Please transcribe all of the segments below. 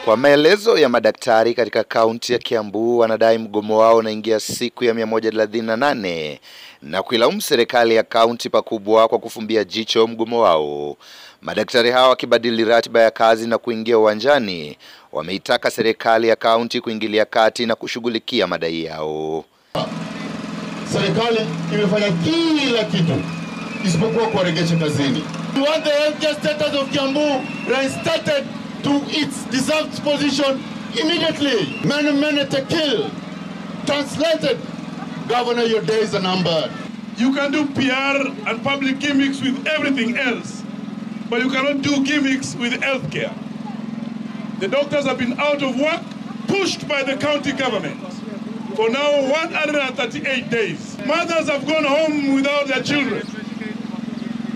Kwa maelezo ya madaktari katika kaunti ya Kiambu, wanadai mgomo wao unaingia siku ya 138 na kuilaumu serikali ya kaunti pakubwa kwa kufumbia jicho mgomo wao. Madaktari hawa wakibadili ratiba ya kazi na kuingia uwanjani, wameitaka serikali ya kaunti kuingilia kati na kushughulikia madai yao. Serikali imefanya kila kitu isipokuwa kuwarejesha kazini. We want the healthcare status of Kiambu reinstated to its deserved position immediately. Many, many to kill. Translated, Governor, your days are numbered. You can do PR and public gimmicks with everything else, but you cannot do gimmicks with healthcare. The doctors have been out of work, pushed by the county government for now 138 days. Mothers have gone home without their children.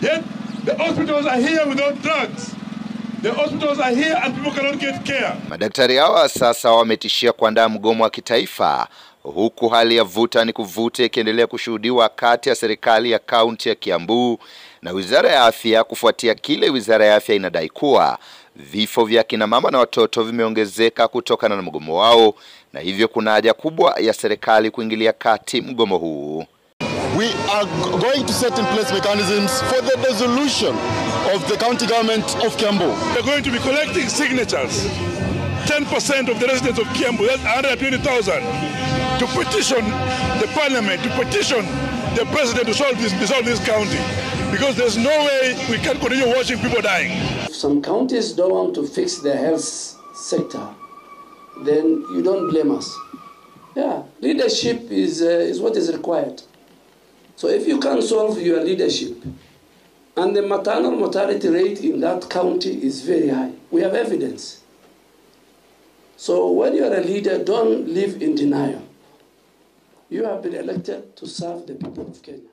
Yet the hospitals are here without drugs. The hospitals are here and people cannot get care. Madaktari hawa sasa wametishia kuandaa mgomo wa kitaifa, huku hali ya vuta ni kuvute ikiendelea kushuhudiwa kati ya serikali ya kaunti ya Kiambu na Wizara ya Afya kufuatia kile Wizara ya Afya inadai kuwa vifo vya kina mama na watoto vimeongezeka kutokana na mgomo wao, na hivyo kuna haja kubwa ya serikali kuingilia kati mgomo huu. We are going to set in place mechanisms for the dissolution of the county government of Kiambu. We're going to be collecting signatures, 10% of the residents of Kiambu, that's 120,000, to petition the parliament, to petition the president to dissolve this county, because there's no way we can continue watching people dying. If some counties don't want to fix their health sector, then you don't blame us. Yeah, leadership is what is required. So if you can solve your leadership, and the maternal mortality rate in that county is very high. We have evidence. So when you are a leader, don't live in denial. You have been elected to serve the people of Kenya.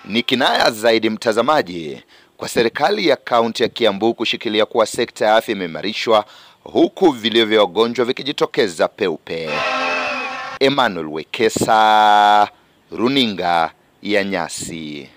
Ni kinaya zaidi mtazamaji kwa serikali ya kaunti ya Kiambu kushikilia kuwa sekta ya afya imeimarishwa, huku vilio vya wagonjwa vikijitokeza peupe. Emmanuel Wekesa, Runinga ya Nyasi.